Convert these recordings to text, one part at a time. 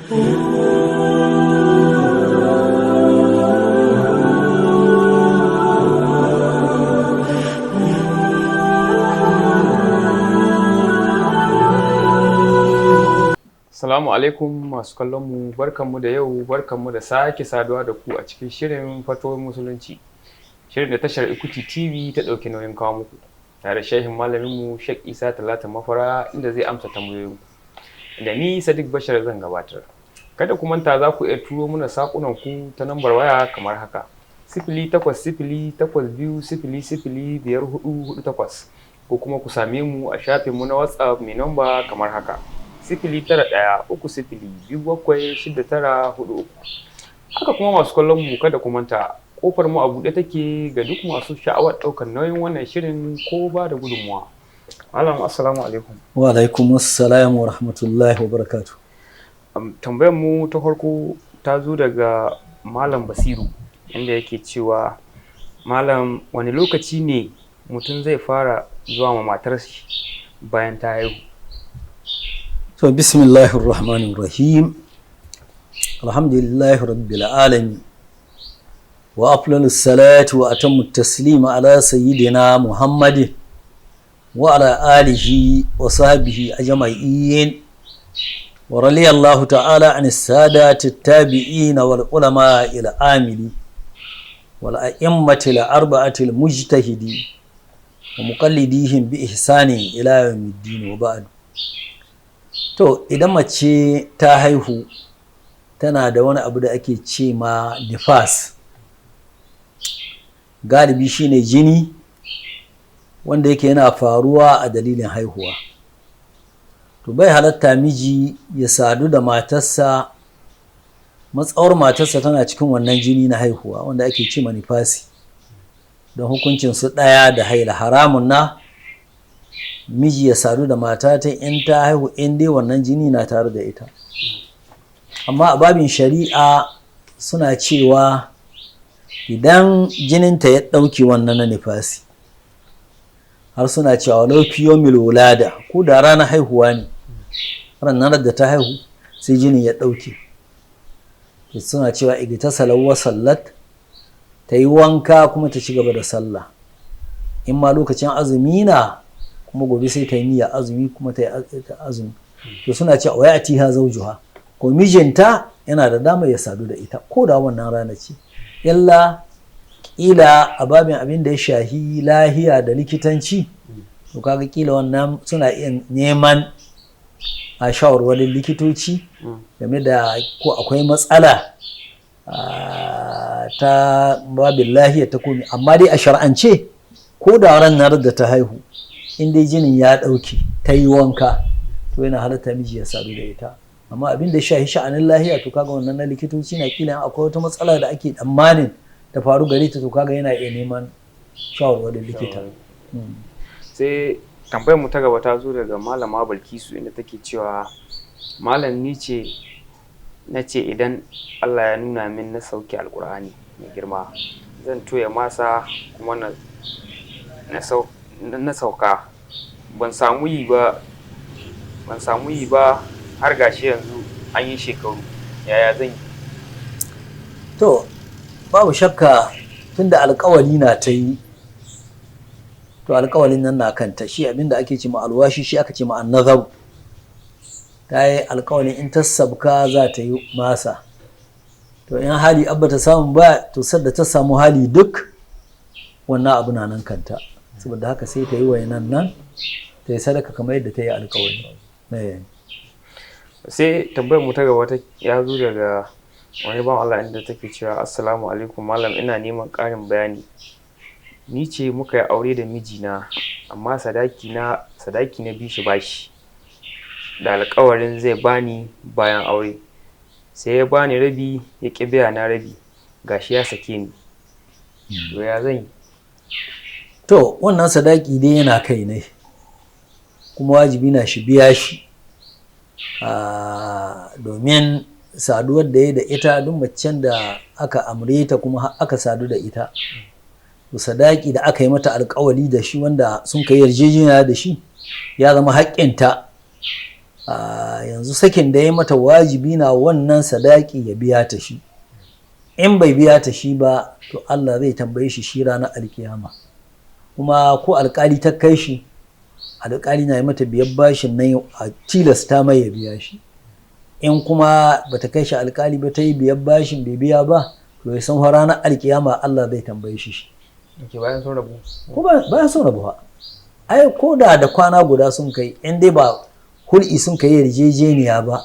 Salamu alaikum masu kallon mu, barkanmu da yau, barkanmu da sake saduwa da ku a cikin shirin Fatoyin Musulunci. Shirin da tashar Equity TV ta ɗauki nauyin kawo muku. Tare da shehin malamin mu Sheikh Isa Talata Mafara, inda zai amsa tambayoyin ku. Da ni Sadiq Bashar zan gabatar. Kada ku manta, za ku iya turo mana sakunan ku ta nambar waya kamar haka: 08082005448, ko kuma ku same mu a shafinmu na WhatsApp mai namba kamar haka: 09130276943. Haka kuma masu kallon mu, kada ku manta, kofar mu a buɗe take ga duk masu sha'awar ɗaukar nauyin wannan shirin ko ba da gudunmuwa. Malam, assalamu alaikum. Wa alaikum assalam wa rahmatullahi wa barakatuh. Tambayar mu ta farko ta zo daga Malam Basiru, inda yake cewa, malam, wani lokaci ne mutum zai fara zuwa ma matar shi bayan ta haihu? To, bismillahir rahmanir rahim. Alhamdulillahi rabbil alamin. Wa afdalus salatu wa atammu taslima ala sayyidina Muhammadin wa ala alihi wa sahbihi ajma'in. Wa radiyallahu ta'ala an sadati tabi'in wal ulama ila amili wal a'immati al arba'ati al mujtahidi wa muqallidihim bi ihsani ila yawmiddin, wa ba'd. To, idan mace ta haihu, tana da wani abu da ake ce ma nifas. Galibi shine jini wanda yake yana faruwa a dalilin haihuwa. To, bai halatta miji ya sadu da matarsa matsawar matarsa tana cikin wannan jini na haihuwa wanda ake ce ma nifasi. Don hukuncin su ɗaya da haila, haramun na miji ya sadu da mata ta in ta haihu, in dai wannan jini na tare da ita. Amma a babin shari'a suna cewa idan jininta ya ɗauke wannan na nifasi, har suna cewa walau fi yawmil wulada, ko da ranar haihuwa ne, ranar da ta haihu sai jinin ya ɗauke, suna cewa igtasalat wa sallat, ta yi wanka kuma ta ci gaba da sallah. In ma lokacin azumi na, kuma gobe sai ta yi niyya azumi kuma ta yi azumi. To, suna cewa wa ya'tiha zawjuha, ko mijinta yana da dama ya sadu da ita ko da wannan rana ce. Illa kila a babin abin da ya shahi lahiya da likitanci, to kaga kila wannan suna iya neman a shawarwarin likitoci game da ko akwai matsala ta babin lahiya ta komi. Amma dai a shar'ance, ko da ranar da ta haihu in dai jinin ya ɗauke ta yi wanka, to yana halatta miji ya sadu da ita. Amma abin da shahi sha'anin lahiya, to kaga wannan na likitoci na, kila akwai wata matsala da ake tsammanin ta faru gare ta, to kaga yana iya neman shawarwarin likita. Sai tambayar mu ta gaba ta zo daga Malama Balkisu, inda take cewa, malam, ni ce na ce idan Allah ya nuna min na sauke Alkur'ani mai girma, zan toya masa kuma na sauka. Ban samu yi ba har gashi yanzu an yi shekaru. Yaya zan yi? To, babu shakka tunda alkawari na ta yi, to alkawalin nan na kanta. Shi abinda ake ce ma alwashi, shi aka ce ma annazar. Ta yi alkawalin in ta sabka za ta yi masa. To, in hali abba ta samu ba, to sadda ta samu hali duk wannan abu na nan kanta. Saboda haka sai ta yi wainan nan, ta yi sadaka kamar yadda ta yi alkawari. Sai tambayar mu ta gaba ta ya zo daga wani bawan Allah, inda take cewa, assalamu alaikum malam, ina neman ƙarin bayani. Ni ce muka yi aure da mijina, amma sadaki na bi shi bashi da alƙawarin zai bani bayan aure, sai ya bani rabi ya ƙi biya na rabi. Gashi ya sake ni, to ya zan yi? To, wannan sadaki dai yana kai ne, kuma wajibi na shi biya shi, domin saduwar da ya da ita. Duk macen da aka amre ta kuma aka sadu da ita, to sadaki da aka yi mata alkawali da shi, wanda sun kai yarjejeniya da shi, ya zama haƙƙinta. Yanzu sakin da ya mata wajibi na wannan sadaki ya biya ta shi. In bai biya ta shi ba, to Allah zai tambaye shi shi ranar alkiyama. Kuma ko alkali ta kai shi, alkali na yi mata biyar bashin nan a tilasta mai ya biya shi. In kuma bata kai shi alkali ba, ta yi biyar bashin bai biya ba, to ya san ranar alkiyama Allah zai tambaye shi shi. Ke bayan sun rabu? Ko bayan sun rabu ba, ai ko da da kwana guda sun kai, in dai ba hul'i sun kai yarjejeniya ba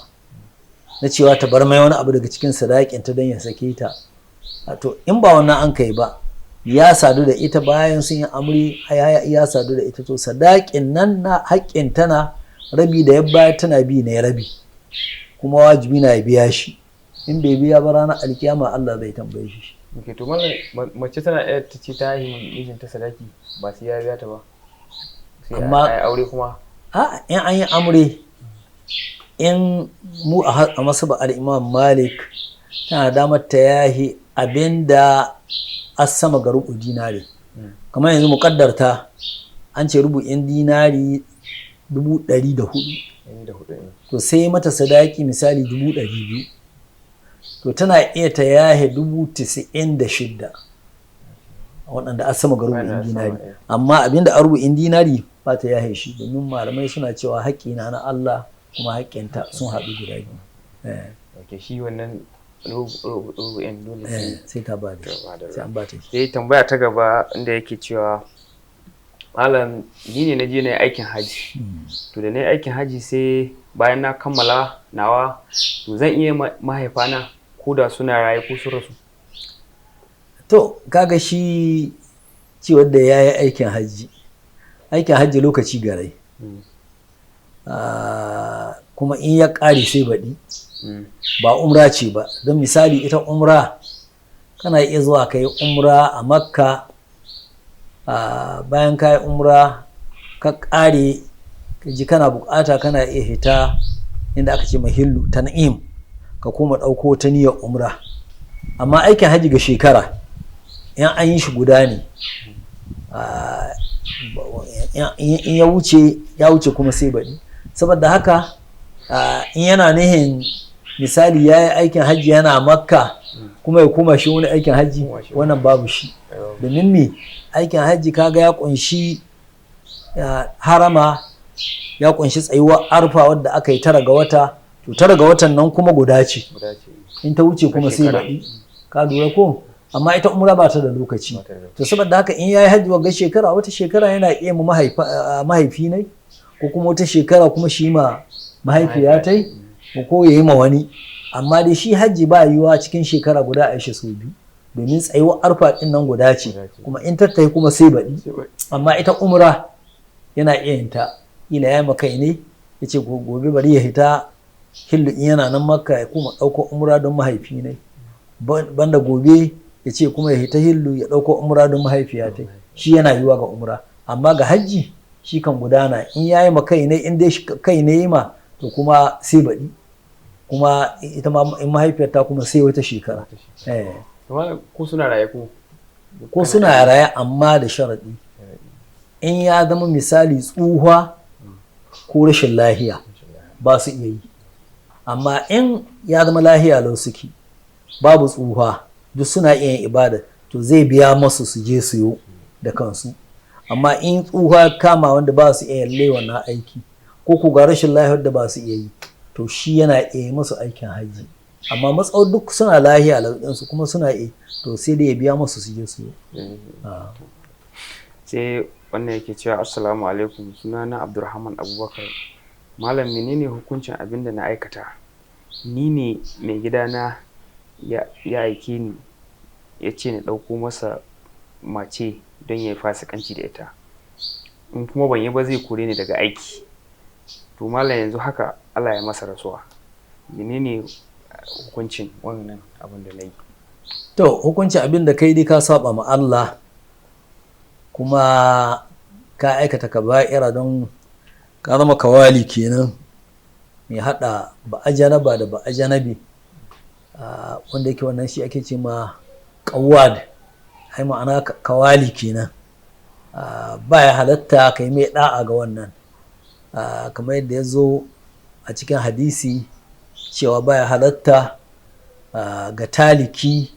na cewa ta bar mai wani abu daga cikin sadakin ta don ya sake ta, to in ba wannan an kai ba, ya sadu da ita bayan sun yi amri, ya sadu da ita, to sadakin nan na haƙƙin tana rabi da ya bayar tana bi ne rabi, kuma wajibi na ya biya shi. In bai biya ba, ranar alkiyama Allah zai tambaye shi. Ok, to mallam, mace tana iya ta ce ta yi mijinta sadaki ba sai ya biya ta ba, sai Amma- a yi aure kuma? A in an yi amre, in mu a masaba al-Imam Malik, tana damar ta yahi abinda as sama ga rubu dinari. Kamar yanzu muƙaddarta an ce rubu'in dinari 404,000. 104 ne. To sai mata sadaki misali 200,000, to tana iya ta yahe 96,000 waɗanda a sama ga rubu'in Waɗanda dinari. sama, eh. Amma abinda a rubu'in dinari ba ta yahe shi, domin malamai suna cewa haƙƙi na na Allah kuma haƙƙinta sun haɗu guda biyu. Ok, shi wannan rubu'in dole sai Sai ta ba da shi, ba da sai an ba ta shi. Sai tambaya ta gaba inda yake cewa, malam, ni ne na je na yi aikin haji. To da na yi aikin haji, sai bayan na kammala nawa, to zan iya mahaifana ko da suna raye ko sun rasu? To kaga shi cewar da ya yi aikin hajji, aikin hajji lokaci garai. Kuma in ya ƙare sai baɗi. Ba umra ce ba, don misali ita umra kana iya zuwa ka yi umra a Makka, bayan ka yi umra ka ƙare, ka ji kana bukata, kana iya hita inda aka ce mahillu Tan'im, ka koma ɗauko ta niyyar umra. Amma aikin hajji ga shekara in an yi shi guda ne, in ya wuce ya wuce, kuma sai baɗi. Saboda haka in yana nihin misali ya yi aikin hajji yana Makka kuma ya koma shi wani aikin hajji, Koma shi. wannan babu shi. Domin me? Aikin hajji kaga ya kunshi harama, ya kunshi tsayuwar Arfa wadda aka yi 9 ga wata. To 9 ga watan nan kuma guda ce. Guda ce. In ta wuce kuma sai shekara. baɗi, ka lura ko? Amma ita umra ba ta da lokaci. Ba ta da lokaci. To saboda haka in yayi hajji wagga shekara, wata shekara yana iya ma mahaifi ne, ko kuma wata shekara kuma shi ma mahaifiya tai, ko ya yi ma wani. Amma dai shi hajji ba yiwuwa cikin shekara guda a yi shi sau biyu, domin tsayuwar Arfa din nan guda ce. Guda ce. Kuma in tattahi kuma sai baɗi. Sai baɗi. Amma ita umra yana iya yin ta, ila ya makai ne ya ce gobe bari ya hita Hillu in yana nan Makka ya kuma ɗauko umra don mahaifi ne, banda gobe ya ce kuma ya hita Hillu ya ɗauko umra don mahaifiya ta. Shi yana yiwa ga umra, amma ga hajji shi kan gudana. In ya yi kai ne, in dai kai ne yi ma, to kuma sai baɗi, kuma ita ma in mahaifiyar ta kuma sai wata shekara. To malam, ko suna raye ko? Ko suna raye, amma da sharaɗi, in ya zama misali tsuhuwa ko rashin lahiya ba su iya yi. Amma in ya zama lahiya lau suke, babu tsuhuwa, duk suna iya yin ibada, to zai biya masu su je su yo da kansu. Amma in tsuhuwa kama wanda ba su iya yalle wannan aiki, ko ga rashin lahiyar da ba su iya yi, to shi yana iya yi masu aikin hajji. Amma matsawar duk suna lahiya lau ɗinsu kuma suna iya, to sai dai ya biya masu su je su yo. Sai wannan yake cewa, assalamu alaikum, sunana Abdulrahman Abubakar. Malam, menene hukuncin abin da na aikata? Ni ne mai gidana ya aike ni, ya ce na ɗauko masa mace don ya yi fasikanci da ita, in kuma ban yi ba zai kore ni daga aiki. To malam, yanzu haka Allah ya masa rasuwa. Menene hukuncin wannan abin da na yi? To hukuncin abin da kai dai, ka saba ma Allah kuma ka aikata kaba'ira, don ka zama kawali kenan, mai haɗa ba'ajanaba da ba'ajanabi, wanda yake wannan shi ake ce ma ƙawad, ai ma'ana kawali kenan. Ba ya halatta ka yi mai ɗa'a ga wannan. Kamar yadda ya zo a cikin hadisi cewa baya halatta ga taliki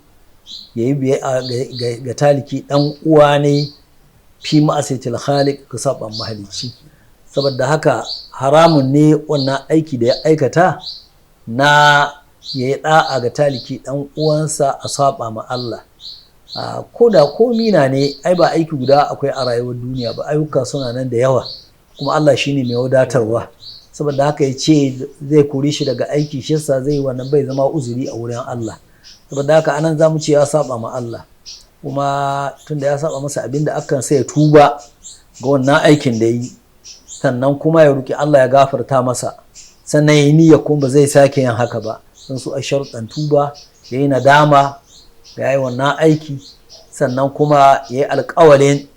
ya yi ga taliki ɗan uwa ne fi ma'asiyatil khaliq, ka saba mahalicci. Saboda haka haramun ne wannan aiki da ya aikata na ya yi ɗa'a ga taliki ɗan uwansa a saba ma Allah. Ko da ko mina ne, ai ba aiki guda akwai a rayuwar duniya ba, ayyuka suna nan da yawa, kuma Allah shine mai wadatarwa. Saboda haka ya ce zai kore shi daga aiki, shi yasa zai wannan bai zama uzuri a wurin Allah. Saboda haka anan zamu ce ya saba ma Allah, kuma tunda ya saba masa, abin da akan sai ya tuba ga wannan aikin da yi, sannan kuma ya roki Allah ya gafarta masa, sannan ya yi niyya kuma ba zai sake yin haka ba. Don su a sharuɗan tuba, ya yi nadama da ya yi wannan aiki, sannan kuma ya yi alƙawalin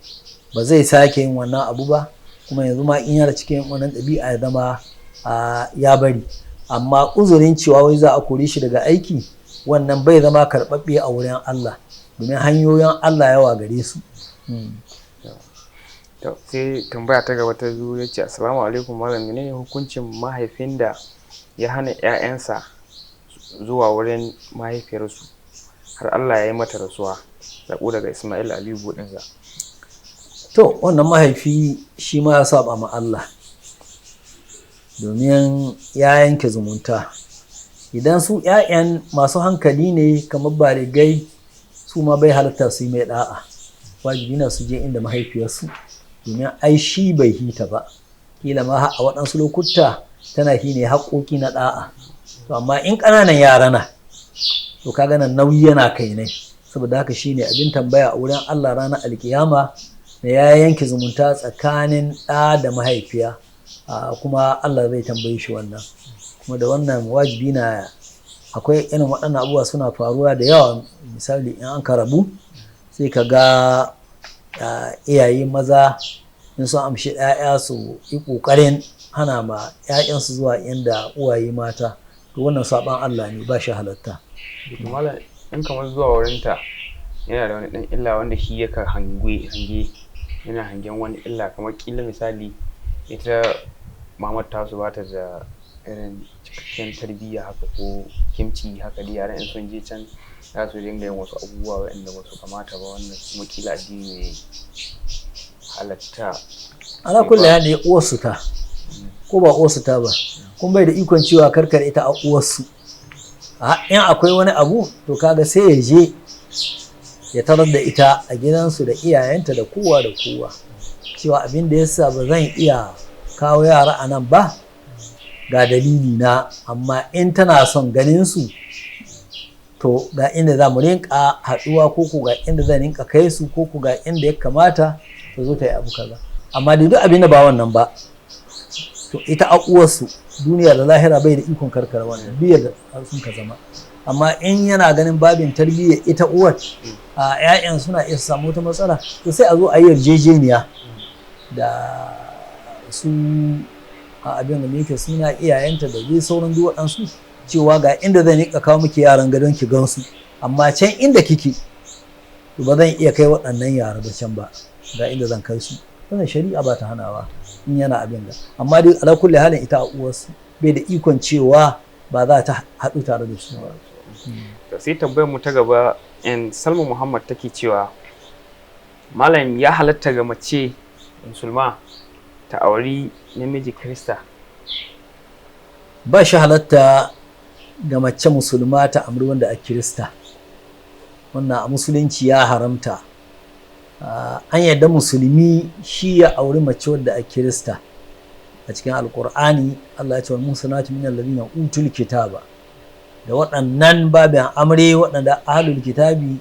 ba zai sake yin wannan abu ba, kuma yanzu ma in yana cikin wannan ɗabi'a ya zama ya bari. Amma uzurin cewa wai za a kore shi daga aiki, wannan bai zama karɓaɓɓe a wurin Allah, domin hanyoyin Allah yawa gare su. To, sai tambaya ta gaba ta zo, ya ce, "Assalamu alaikum malam, menene hukuncin mahaifin da ya hana 'ya'yansa zuwa wurin mahaifiyarsu har Allah ya yi mata rasuwa?" Sako daga Ismail Aliyu Budinza. To, wannan mahaifi shi ma ya saba ma Allah, domin ya yanke zumunta. Idan su 'ya'yan masu hankali ne kamar baligai, su ma bai halatta su yi mai da'a. Wajibi na su je inda mahaifiyarsu, domin ai shi bai hita ba, kila ma a waɗansu lokuta tana hi ne haƙoƙi na da'a. To, amma in ƙananan yara na, to kaga nan nauyi yana kai ne. Saboda haka shine abin tambaya a wurin Allah ranar alkiyama da ya yanke zumunta tsakanin ɗa da mahaifiya, kuma Allah zai tambaye shi wannan. Kuma da wannan wajibi na akwai irin waɗannan abubuwa suna faruwa da yawa. Misali, in an karabu, sai ka ga iyaye maza in sun amshi 'ya'ya su yi ƙoƙarin hana ma 'ya'yansu zuwa inda uwaye mata. To, wannan saɓan Allah ne, ba shi halatta. Malam, in kamar zuwa wurinta yana da wani ɗan illa wanda shi yaka hange, yana hangen wani illa, kamar kila misali ita mamar tasu ba ta da irin cikakken tarbiyya haka ko kimci haka dai, yaran in sun je can za su dinga yin wasu abubuwa waɗanda ba su kamata ba, wanda kuma kila addini ne halatta. Ala kulli hali, uwarsu ta ko ba uwarsu ta ba, kun bai da ikon cewa karkar ita a uwarsu. In akwai wani abu, to kaga sai ya je ya tarar da ita a gidansu da iyayenta da kowa da kowa, cewa abin da yasa ba zan iya kawo yara a nan ba, ga dalili na, amma in tana son ganin su, to ga inda za mu rinka haɗuwa, ko ko ga inda zan rinka kai su, ko ko ga inda ya kamata ta zo ta yi abu kaza. Amma da duk abin da ba wannan ba, to ita a uwarsu duniya da lahira, bai da ikon karkara wannan duk yadda sun ka zama. Amma in yana ganin babin tarbiyya ita uwar a 'ya'yan suna iya samu wata matsala, to sai a zo a yi yarjejeniya da su a abin da yake suna iyayenta da dai sauran duk waɗansu, cewa ga inda zan riƙa kawo miki yaran gadon ki gansu, amma can inda kike to ba zan iya kai waɗannan yara ba can ba, ga inda zan kai su. Wannan shari'a ba ta hanawa in yana abin da. Amma dai ala kulli halin, ita a uwarsu, bai da ikon cewa ba za ta haɗu tare da su ba. To, sai tambayar mu ta gaba in Salma Muhammad take cewa, "Malam, ya halatta ga mace musulma ta auri namiji Kirista?" Ba shi halatta ga mace musulma ta amri wanda a Kirista. Wannan a musulunci ya haramta. An yarda musulmi shi ya auri mace wadda a Kirista. A cikin Alkur'ani Allah ya ce, "Wal muhsanatu minal ladina utul kitaba." Da waɗannan babin amre, waɗanda ahlul kitabi,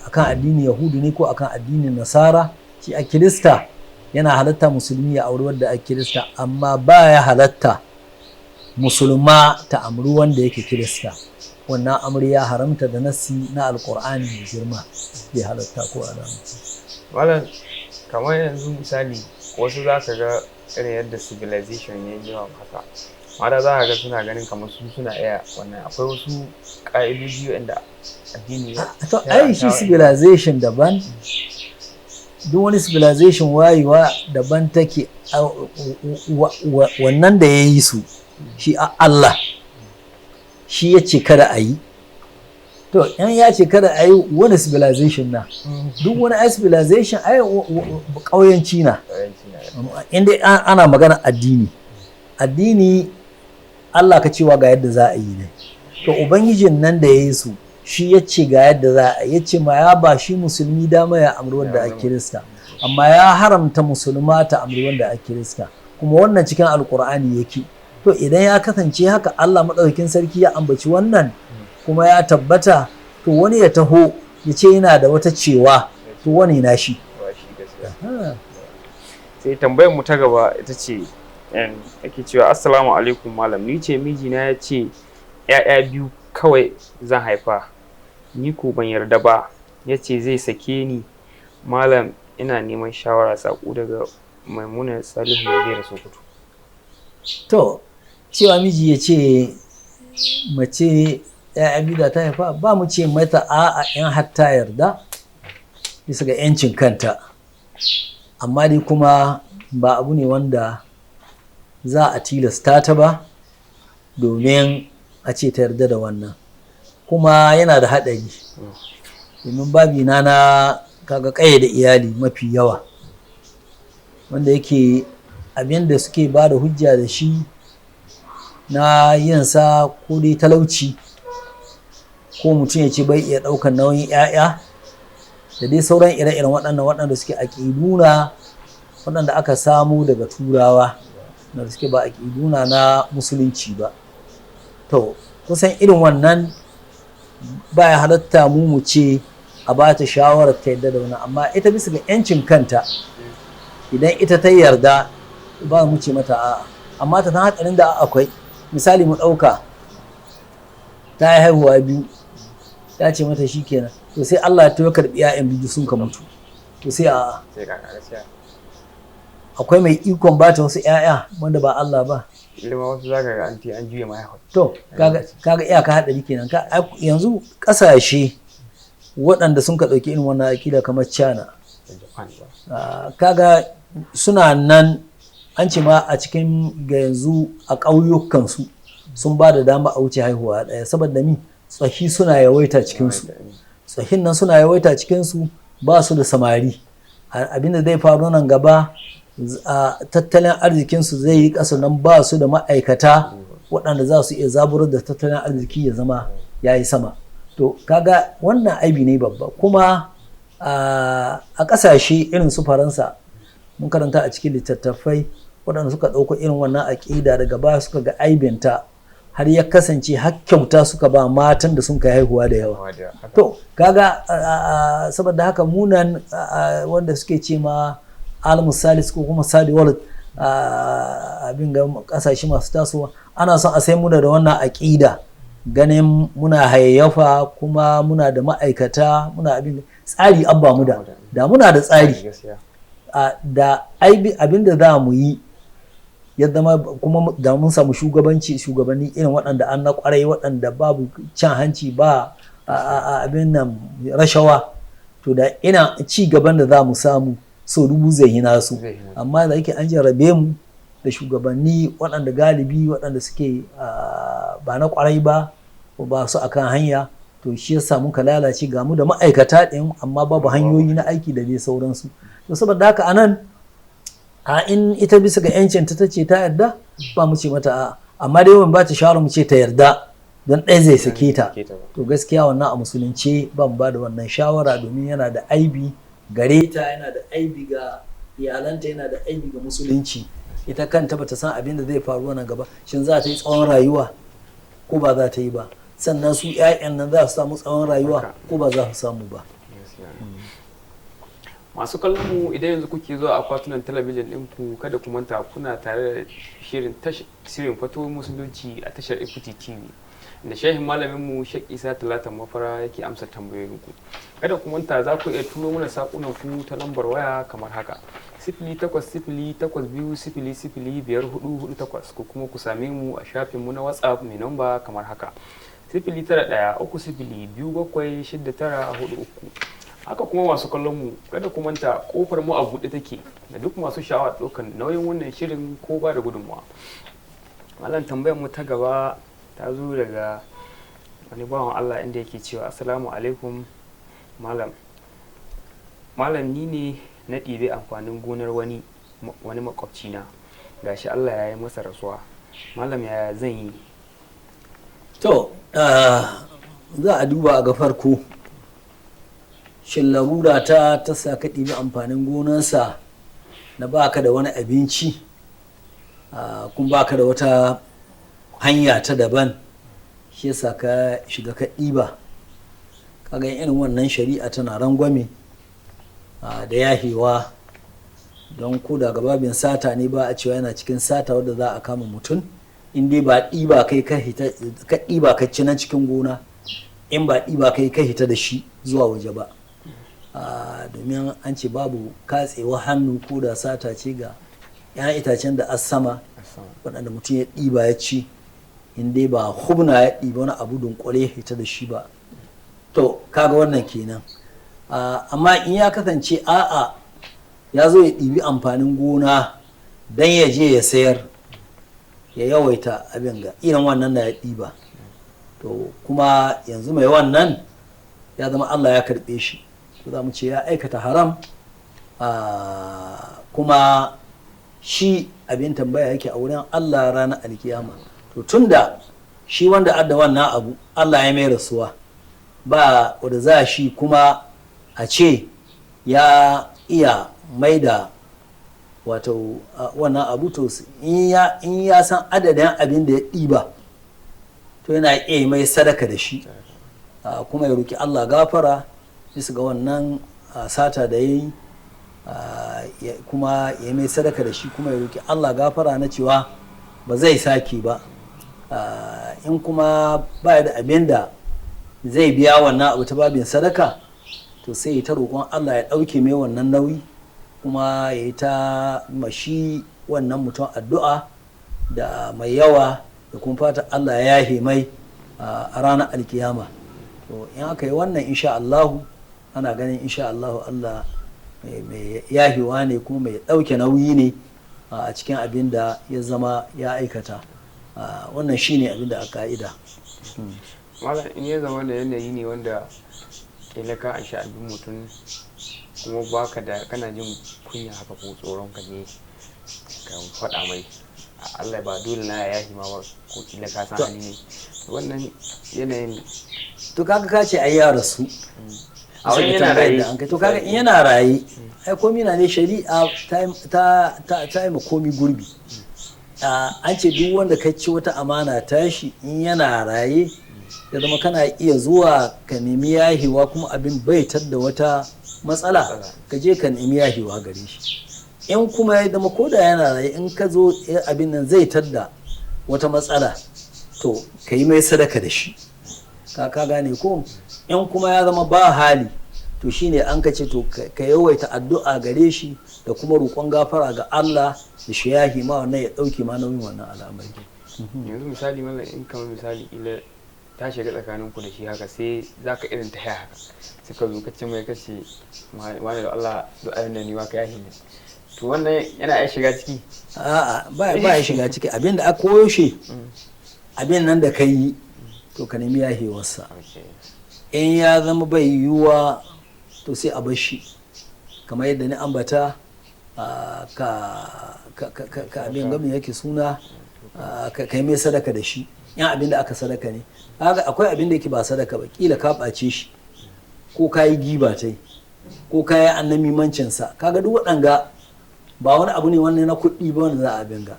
akan addinin Yahudu ne ko akan addinin Nasara, shi a Kirista, yana halatta musulmi ya auri wadda a Kirista, amma baya halatta musulma ta amri wanda yake Kirista. Wannan amri ya haramta da nassi na Alkur'ani mai girma, bai halatta ko alama. Malam, kamar yanzu misali wasu za ka ga irin yadda civilization ya yi yawa haka, mata za ka ga suna ganin kamar su suna iya wannan. Akwai wasu ƙa'idoji wanda addini ya To, ai shi civilization daban, duk wani civilization wayewa daban take. Wannan da ya yi su Shi a Allah shi ya ce kada a yi. To in ya ce kada a yi, wani civilization na, duk wani civilization ai ƙauyanci na. Inda ana magana addini, addini Allah ka cewa ga yadda za a yi ne. To ubangijin nan da ya yi su, shi ya ce ga yadda za a yi, ya ce ma ya ba shi musulmi dama ya amri wanda a Kirista, amma ya haramta musulma ta amri wanda a Kirista, kuma wannan cikin Alkur'ani yake. To idan ya kasance haka, Allah maɗaukakin sarki ya ambaci wannan kuma ya tabbata, to wani ya taho ya ce yana da wata cewa, to wani na shi. Sai tambayar mu ta gaba ita ce ake cewa, "Assalamu alaikum malam, ni ce mijina ya ce 'ya'ya biyu kawai zan haifa, ni ko ban yarda ba, ya ce zai sake ni. Malam, ina neman shawara." Saƙo daga Maimuna Salihu Mai Sokoto. To cewa miji ya ce mace 'ya'ya biyu da ta haifa, ba mu ce mata a'a in har ta yarda bisa ga 'yancin kanta, amma dai kuma ba abu ne wanda za a tilasta ta ba domin a ce ta yarda da wannan. Kuma yana da haɗari, domin babi na kaga da iyali mafi yawa wanda yake abin da suke ba da hujja da shi na yin sa, ko dai talauci, ko mutum ya ce bai iya ɗaukar nauyin 'ya'ya, da dai sauran ire-iren waɗannan waɗanda suke aƙiduna waɗanda aka samu daga Turawa, da suke ba aƙiduna na Musulunci ba. To kusan irin wannan baya halatta mu mu ce a ba ta shawarar ta yarda da wani, amma ita bisa ga 'yancin kanta, idan ita ta yarda, ba mu ce mata a'a, amma ta san hatsarin da akwai. Misali, mu ɗauka ta yi haihuwa biyu, ta ce mata shi kenan, to sai Allah ya karɓi 'ya'yan biyu sun ka mutu, to sai a'a. Akwai mai ikon ba ta wasu 'ya'ya wanda ba Allah ba? Ilima wasu zaka ga an an juya mahaifa. To kaga iyaka haɗari kenan. Yanzu ƙasashe waɗanda sun ka ɗauki irin wannan aƙida kamar China, kaga suna nan, an ce ma a cikin ga yanzu a ƙauyukansu sun ba da dama a wuce haihuwa ɗaya, saboda mi? Tsohi suna yawaita cikinsu, tsohin nan suna yawaita cikinsu, ba su da samari. Abinda zai faru nan gaba, tattalin arzikinsu zai yi ƙasa, nan ba su da ma'aikata waɗanda za su iya zaburar da tattalin arziki ya zama ya yi sama. To kaga wannan aibi ne babba. Kuma a ƙasashe irin su Faransa, mun karanta a cikin littattafai, waɗanda suka ɗauko irin wannan aƙida daga baya suka ga aibinta, har ya kasance har kyauta suka ba matan da sun kai haihuwa da yawa. To kaga saboda haka munan wanda suke ce ma almusalis ko kuma sadi world, abin ga kasashe masu tasowa, ana son a sai muna da wannan aƙida, ganin muna hayayyafa kuma muna da ma'aikata, muna abin tsari, abba mu da muna da tsari da abin da za mu yi ya zama, kuma da mun samu shugabanci, shugabanni irin waɗanda an na ƙwarai, waɗanda babu cin hanci, ba abin nan rashawa, to da ina ci gaban da za mu samu so dubu zai yi nasu. Amma da yake an jarrabe mu da shugabanni waɗanda galibi waɗanda suke ba na ƙwarai ba, ba su akan hanya, to shi yasa muka lalace. Ga mu da ma'aikata ɗin, amma babu hanyoyi na aiki da dai sauransu. To saboda haka anan, a in ita bisa ga yancin ta ce ta yarda, ba mu ce mata a'a, amma dai mun ba ta shawara mu ce ta yarda don ɗaya zai sake ta, to gaskiya wannan a Musulunce ba mu ba da wannan shawara, domin yana da aibi gare ta, yana da aibi ga iyalanta, yana da aibi ga Musulunci. Ita kanta bata san abin da zai faru nan gaba, shin za ta yi tsawon rayuwa ko ba za ta yi ba? Sannan su 'ya'yan nan za su samu tsawon rayuwa ko ba za su samu ba? Masu kallon mu, idan yanzu kuke zuwa akwatunan talabijin ɗinku, kada ku manta kuna tare da shirin Fatowar Musulunci a tashar Equity TV, da shehin malamin mu Sheikh Isa Talata Mafara yake amsa tambayoyinku. Kada ku manta za ku iya turo mana sakunan ku ta lambar waya kamar haka: 08082005448, ko kuma ku same mu a shafin mu na WhatsApp mai namba kamar haka: 09130276943. Haka kuma masu kallon mu, kada ku manta kofar mu a buɗe take da duk masu sha'awar ɗaukar nauyin wannan shirin ko ba da gudunmawa. Malam, tambayar mu ta gaba ta zo daga wani bawan Allah inda yake cewa, "Assalamu alaikum malam. Malam, ni ne na ɗibi amfanin gonar wani makwabcina, gashi Allah ya yi masa rasuwa. Malam, yaya zan yi?" To, za a duba a ga farko, shin larura ta sa ka ɗibi amfanin gonansa na baka da wani abinci, kuma baka da wata hanya ta daban, shi yasa ka shiga ka ɗiba? Kaga irin wannan shari'a tana rangwame da yahewa, don ko da babin sata ne, ba a cewa yana cikin sata wadda za a kama mutum, in dai ba ɗiba kai ka hita, ka ɗiba ka ci nan cikin gona, in ba ɗiba kai ka hita da shi zuwa waje ba. Domin an ce babu katsewa hannu ko da sata ce ga 'yan itacen da as sama waɗanda mutum ya ɗiba ya ci, in dai ba hubna ya ɗiba wani abu dunkule ya hita da shi ba. To, kaga wannan kenan. Amma in ya kasance a'a, ya zo ya ɗibi amfanin gona don ya je ya sayar ya yawaita abin ga irin wannan na ya ɗiba, to kuma yanzu mai wannan ya zama Allah ya karɓe shi, to za mu ce ya aikata haram. Kuma shi abin tambaya yake a wurin Allah ranar alkiyama. To, tunda shi wanda adda wannan abu Allah ya mai rasuwa, ba wanda za shi kuma a ce ya iya maida wato wannan abu, to in ya san adadin abin da ya ɗiba, to yana iya mai sadaka da shi, kuma ya roki Allah gafara bisa ga wannan sata da ya yi, kuma ya mai sadaka da shi, kuma ya roki Allah gafara na cewa ba zai sake ba. In kuma ba da abin da zai biya wannan abu ta babin sadaka, to sai ya ta roƙon Allah ya ɗauke mai wannan nauyi, kuma ya yi ta mashi wannan mutum addu'a da mai yawa, da kuma fata Allah ya yahe mai a ranar alkiyama. To, in aka yi wannan, insha Allahu, ana ganin insha Allahu Allah mai yahewa ne kuma mai ɗauke nauyi ne a cikin abin da ya zama ya aikata. Wannan shine abin da a ka'ida. Malam, in ya zama da yanayi ne wanda kila ka anshi abin mutum, kuma baka da, kana jin kunya haka ko tsoron ka je ka faɗa mai, Allah ba dole na ya yahi ma ba, ko kila ka san hali ne wannan yanayin? To, kaga ka ce ai ya rasu. A wani yana raye. To, kaga in yana raye, ai komi na ne shari'a ta yi ma komi gurbi. An ce duk wanda ka ci wata amana tashi, in yana raye ya zama kana iya zuwa ka nemi yahewa, kuma abin bai da wata matsala, ka je ka nemi yahewa gare shi. In kuma ya zama ko da yana raye, in ka zo abin nan zai tadda wata matsala, to ka yi mai sadaka da shi. Ka gane ko? In kuma ya zama ba hali, to shine an ka ce to ka yawaita addu'a gare shi da kuma roƙon gafara ga Allah da shi yahi ma wannan, ya ɗauke ma nauyin wannan al'amari. Yanzu misali mallam, in kamar misali ila ta shiga tsakanin ku da shi haka, sai zaka irin ta haka, suka zo ka ce mai, kace, "Wani, da Allah da ayyun nan, ni ma ka yahi ne," to wannan yana iya shiga ciki? A'a, ba ya shiga ciki. Abin da aka koyo shi, abin nan da ka yi, to ka nemi yahewarsa. In ya zama bai yiwuwa, to sai a bar shi kamar yadda ni ambata, ka abin gamin yake suna, ka kai mai sadaka da shi, yan abin da aka sadaka ne. Kaga akwai abin da yake ba sadaka ba, kila ka ɓace shi, ko ka yi giba tai, ko ka yi annamimancinsa. Kaga duk waɗanga ba wani abu ne wannan na kuɗi ba wanda za a abin ga.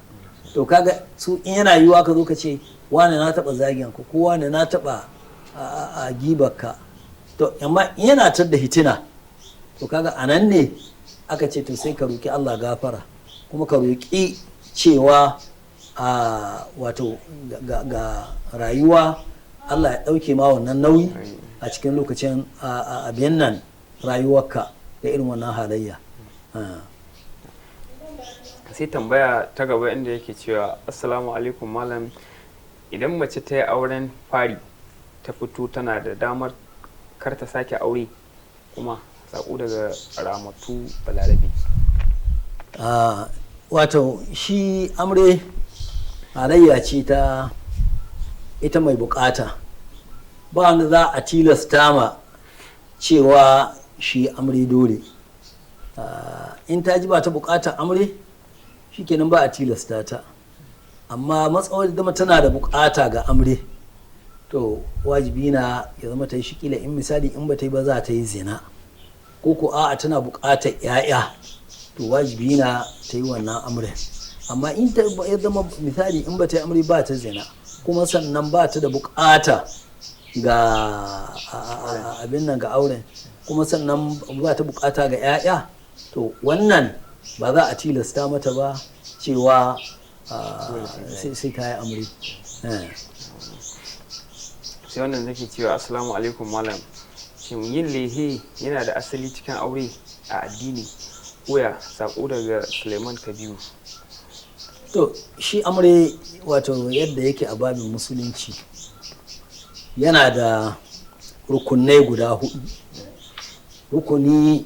To, kaga su in yana yiwuwa ka zo ka ce, "Wane, na taɓa zagin ka," ko, "Wane, na taɓa a gibarka." To, amma in yana tar da hitina, to kaga a nan ne aka ce to sai ka roki Allah gafara, kuma ka roki cewa a wato ga rayuwa Allah ya ɗauke ma wannan nauyi a cikin lokacin abin nan rayuwarka da irin wannan halayya. Sai tambaya ta gaba inda yake cewa, "Assalamu alaikum malam, idan mace ta yi auren fari ta fito, tana da damar kar ta sake aure kuma?" Sako daga Ramatu Balarabe. Wato shi amre Halayya ce ta ita mai bukata. Ba wanda za a tilasta ma cewa shi amri dole. In ta ji ba ta bukatar amri, shikenan, ba a tilasta ta. Amma matsawar zama tana da bukata ga amri, to wajibi na ya zama ta yi shi. Kila in misali in ba ta yi ba za ta yi zina, ko ko a'a tana bukatar 'ya'ya, to wajibi na ta yi wannan amrin. Amma in ta ya zama misali in ba ta yi amri ba ta zina, kuma sannan ba ta da bukata ga abin nan, ga auren, kuma sannan ba ta bukata ga 'ya'ya, to wannan ba za a tilasta mata ba cewa sai ta yi amri. Sai wannan nake cewa, "Assalamu alaikum malam, shin yin lehe yana da asali cikin aure a addini koya?" Sako daga Suleiman Kabiru. To, shi amre, wato yadda yake a babin Musulunci, yana da rukunai guda hudu. Rukuni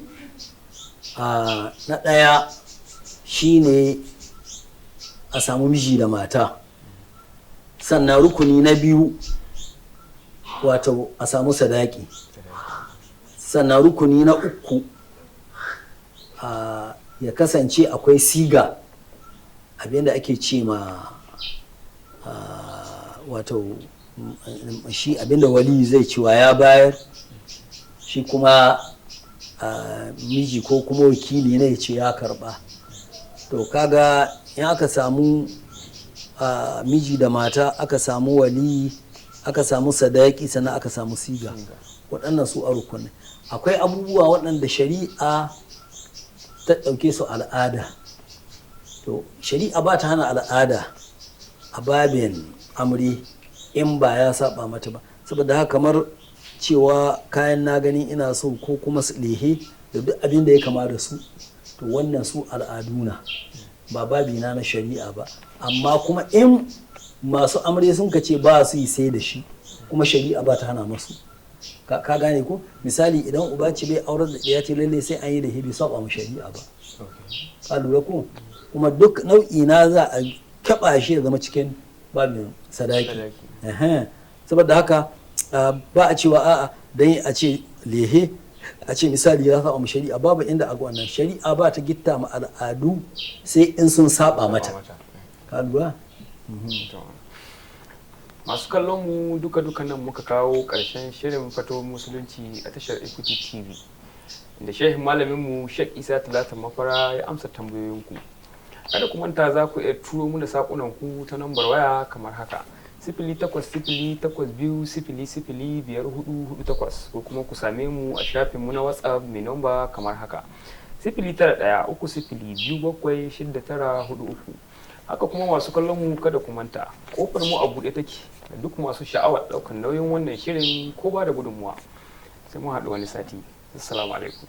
na ɗaya shine a samu miji da mata. Sannan rukuni na biyu, wato a samu sadaki. Sannan rukuni na uku, ya kasance akwai siga, abinda ake ce ma wato shi abinda wali zai cewa ya bayar, shi kuma miji ko kuma wakili ne ya ce ya karba. To kaga in aka samu miji da mata, aka samu wali, aka samu sadaki, sannan aka samu siga, waɗannan su a rukunai. Akwai abubuwa waɗanda shari'a ta ɗauke su al'ada. To shari'a ba ta hana al'ada a babin amri in ba ya saba mata ba. Saboda haka kamar cewa kayan na gani ina so, ko kuma su lehe da duk abin da ya kama da su, to wannan su al'adu na, ba babina na shari'a ba. Amma kuma in masu amre sun ka ce ba su yi sai da shi, kuma shari'a ba ta hana masu. Ka gane ko? Misali idan uba ce bai aurar da ɗaya ce lalle sai an yi da bai saba mu shari'a ba. Ka lura ko? Kuma duk nau'i na za a kaɓa shi ya zama cikin babin sadaki. Saboda haka ba a cewa a'a dan a ce lehe, a ce misali ya saba mu shari'a. Babu inda a wannan shari'a ba ta gitta ma al'adu sai in sun saba mata. Ka lura? Masu kallon mu, duka duka nan muka kawo ƙarshen shirin Fatowar Musulunci a tashar Equity TV, inda shehin malamin mu Sheikh Isa Talata Mafara ya amsa tambayoyinku. Kada ku manta, za ku iya turo mana sakunan ku ta nambar waya kamar haka: 08082005448, ko kuma ku same mu a shafin mu na WhatsApp mai namba kamar haka: 09130276943. Haka kuma masu kallon mu, kada ku manta, kofar mu a buɗe take da duk masu sha'awar ɗaukar nauyin wannan shirin ko ba da gudunmuwa. Sai mun haɗu wani sati. Assalamu alaikum.